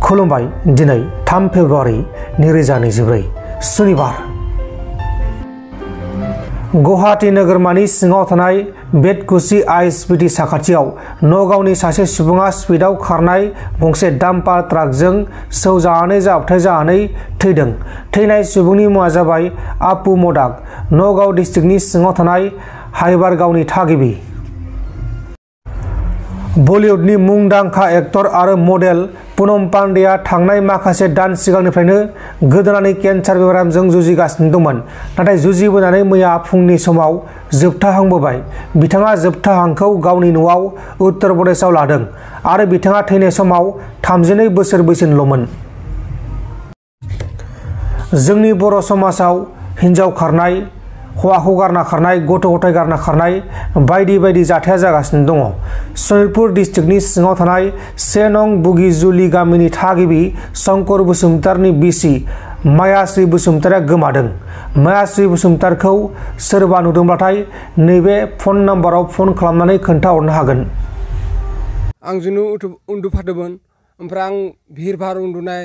खुलुमबाय दिनै 3 फेब्रुवारि 2024 सुनिबार गुवाहाटी नोगोरमानि सिङाव थानाय बेतकुसि आइएसबिटि साखाथियाव नगावनि सासे सुबुङा स्पिडआव खारनाय गंसे डाम्पार ट्राकजों सौजानानै जाब्रबथाय जानानै थैदों। थैनाय सुबुंनि मुङा जाबाय आपु मदाक, नगाव डिस्ट्रिक्टनि सिङाव थानाय हाइबारगावनि थागिबि। बलिउडनि मुंदांखा एक्टर आरो मडेल पुनम पान्डेआ थांनाय माखासे दान सिगांनिफ्रायनो गोदोनानि केन्सार बेरामजों जुजिगासिनो दंमोन, नाथाय जुजिबोनानै मैया फुंनि समाव जोबथा हांबोबाय। बिथाङा जोबथा हांखौ गावनि न'आव उत्तर प्रदेशआव लादों आरो बिथाङा थैनाय समाव 32 बोसोर बैसोनिल'मोन। जोंनि बर' समाजाव हिन्जाव खारनाय, हौवाखौ गारना खारनाय, गथ' गथाय गारना खारनाय बायदि बायदि जाथाया जागासिनो दङ। सनितपुर डिस्ट्रिक्टनि सिङाव थानाय 1 नं बुगिजुलि गामिनि थागिबि शंकर बसुमतारनि बिसि मायाश्री बसुमतारिया गोमादों। मायाश्री बसुमतारखौ सोरबा नुदोंब्लाथाय नैबे फन नाम्बाराव फन खालामनानै खोन्थाहरनो हागोन। आं जुनो उन्दुफादोंमोन, ओमफ्राय आं भिर भार उन्दुनाय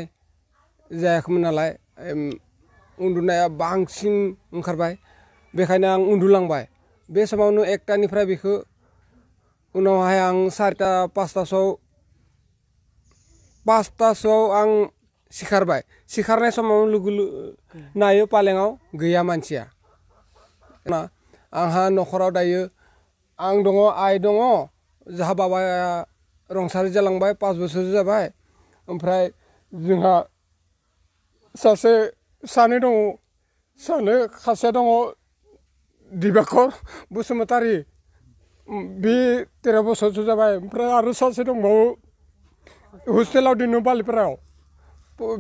जायाखैमोन नालाय, उन्दुनाया बांसिन ओंखारबाय, बेखायनो आं उन्दुलांबाय। बे समावनो 1टानिफ्राय बेखौ उनावहाय आं 4टा 5टासोआव आं सिखारबाय। सिखारनाय समाव लोगो नायो पालेङाव गैया मानसिया। आंहा न'खराव दायो आं दङ, आइ दङ, जाहा बाबाया रुंसारि जालांबाय, 5 बोसोर जाबाय। ओमफ्राय जोंहा सानै दङ, सासेया दङ दिबाकर बसुमतारी, बे 13 बोसोरसो जाबाय। ओमफ्राय आरो सासे दंबावो हस्टेलाव दोनो बालिपारायाव,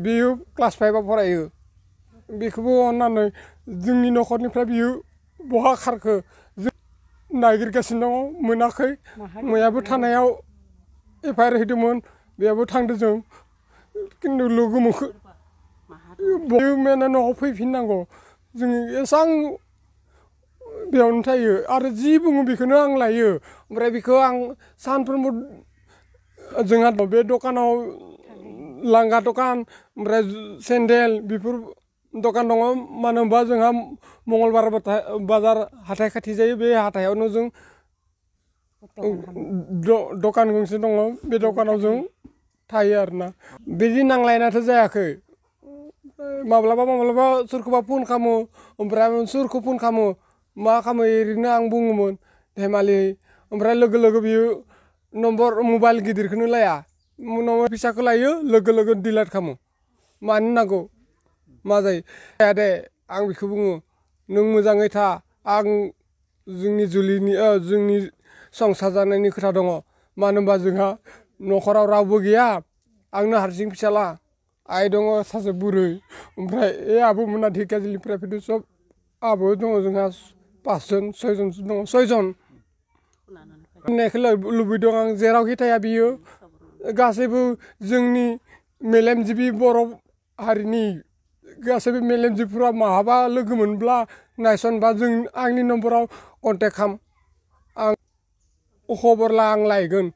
बियो क्लास 5आव फरायो। बेखौबो अननानै जोंनि न'खरनिफ्राय बियो बहा खारखो जों नागिरगासिनो दङ, मोनाखै। मैयाबो थानायाव एफआइआर होदोंमोन, बेयावबो थांदों जों, खिन्थु लोगो मोनखो मेने न'आव फैफिननांगौ। जों एसां बेयावनो थायो आरो जि बुङो बेखौनो आं लायो। ओमफ्राय बेखौ आं सानफ्रोमबो जोंहा बे दखानाव लांगा दखान, ओमफ्राय सेन्देल बेफोर दखान दङ। मानो होनबा जोंहा मंगलबार बाजार हाथाइ खाथि जायो, बे हाथायावनो जों दखान गंसे दङ, बे दखानाव जों थायो आरोना। बिदि नांलायनायाथ' जायाखै। माब्लाबा सोरखौबा फन खालामो, ओमफ्राय सोरखौ फन खालामो मा खालामो ओरैनो आं बुङोमोन धेमालि। ओमफ्राय लोगो बियो मबाइल गिदिरखौनो लाया, उनाव फिसाखौ लायो, लोगो डिलिट खालामो। मानो नांगौ, मा जायो दे, आं बेखौ बुङो नों मोजाङै था। आं जोंनि संसार जानायनि खोथा दङ। मानो होनबा जोंहा न'खराव रावबो गैया, आंनो हारसिं फिसाला, आइ दङ सासे बुरै, ओमफ्राय आब'मोना ढेकियाजुलिनिफ्राय फैदों। सब आबो दङ, जोंहा 5 जन 6 जनसो दङ, 6 जन। होननायखौ लुबैदों आं, जेरावखि थाया बियो गासैबो जोंनि मेलेमजिबि बर' हारिनि गासैबो मेलेमजिबिफोरा माहाबा लोगो मोनब्ला नायसनबा आंनि नम्बराव कन्टेक्ट खालाम, आं खबर ला, आं लायगोन।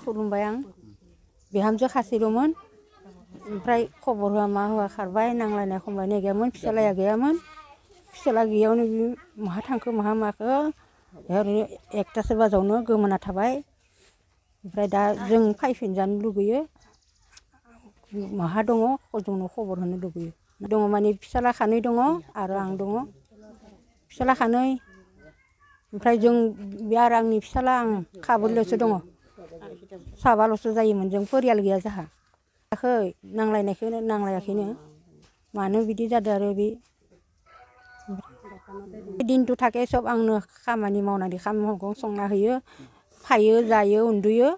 खुलुमबाय, आं बिहामजो खासेल'मोन, ओमफ्राय खबर होआ मा होआ खारबाय। नांलायनाय खमलायनाय गैयामोन, फिसालाया गैयामोन। फिसाला गैयावनो माहा थांखो माहा माखो ओरैनो 1टासो बाजावनो गोमाना थाबाय। ओमफ्राय दा जों फैफिनजानो लुगैयो, माहा दङ जोंनो खबर होनो लुगैयो। दङ माने फिसाला 2 दङ आरो आं दङ, फिसाला 2। ओमफ्राय जों बे आरो आंनि फिसाला आं खाबोल'सो दङ, साबाल'सो जायोमोन जों, परियाल गैया जोंहा। नांलायाखैनो मानो बिदि जादों आरो बे दिनथु थाखे सब आंनो खामानि मावनानै ओंखाम संना होयो, फायो जायो उन्दुयो।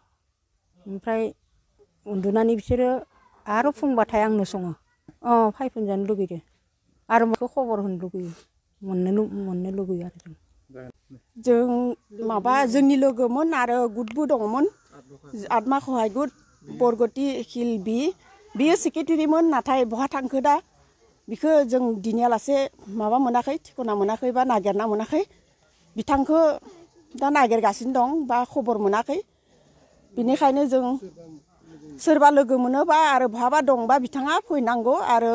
ओमफ्राय उन्दुनानै बिसोरो आरो फुंबाथाय आंनो सङो। फैफिनजानो लुगैदो आरो बेखौ खबर होनो लुगैयो, मोननो लुगैयो आरो जों जोंनि लोगोमोन आरो गुदबो दङमोन, आत्माखौहाय गुद बरगति हिल बियो सेक्रेटारिमोन, नाथाय बहा थांखो दा बिखौ जों दिनैयालासे माबा मोनाखै, थिखना मोनाखै बा नागिरना मोनाखै। बिथांखौ दा नागिरगासिनो दं बा खबर मोनाखै। बिनिखायनो जों सोरबा लोगो मोनोबा आरो बहाबा दंबा बिथाङा फैनांगौ आरो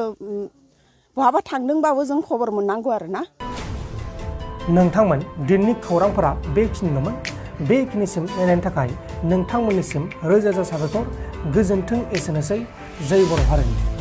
बहाबा थांदोंबाबो जों खबर मोननांगौ आरो ना। नोंथांमोन दिननि खौरांफोरा बेखिनिल'मोन। बेखिनिसिम नायनायनि थाखाय नोंथांमोननिसिम रोजा रोजा साबायखर। गोजोन्थों। एसेनोसै। जै बर' हारिनि।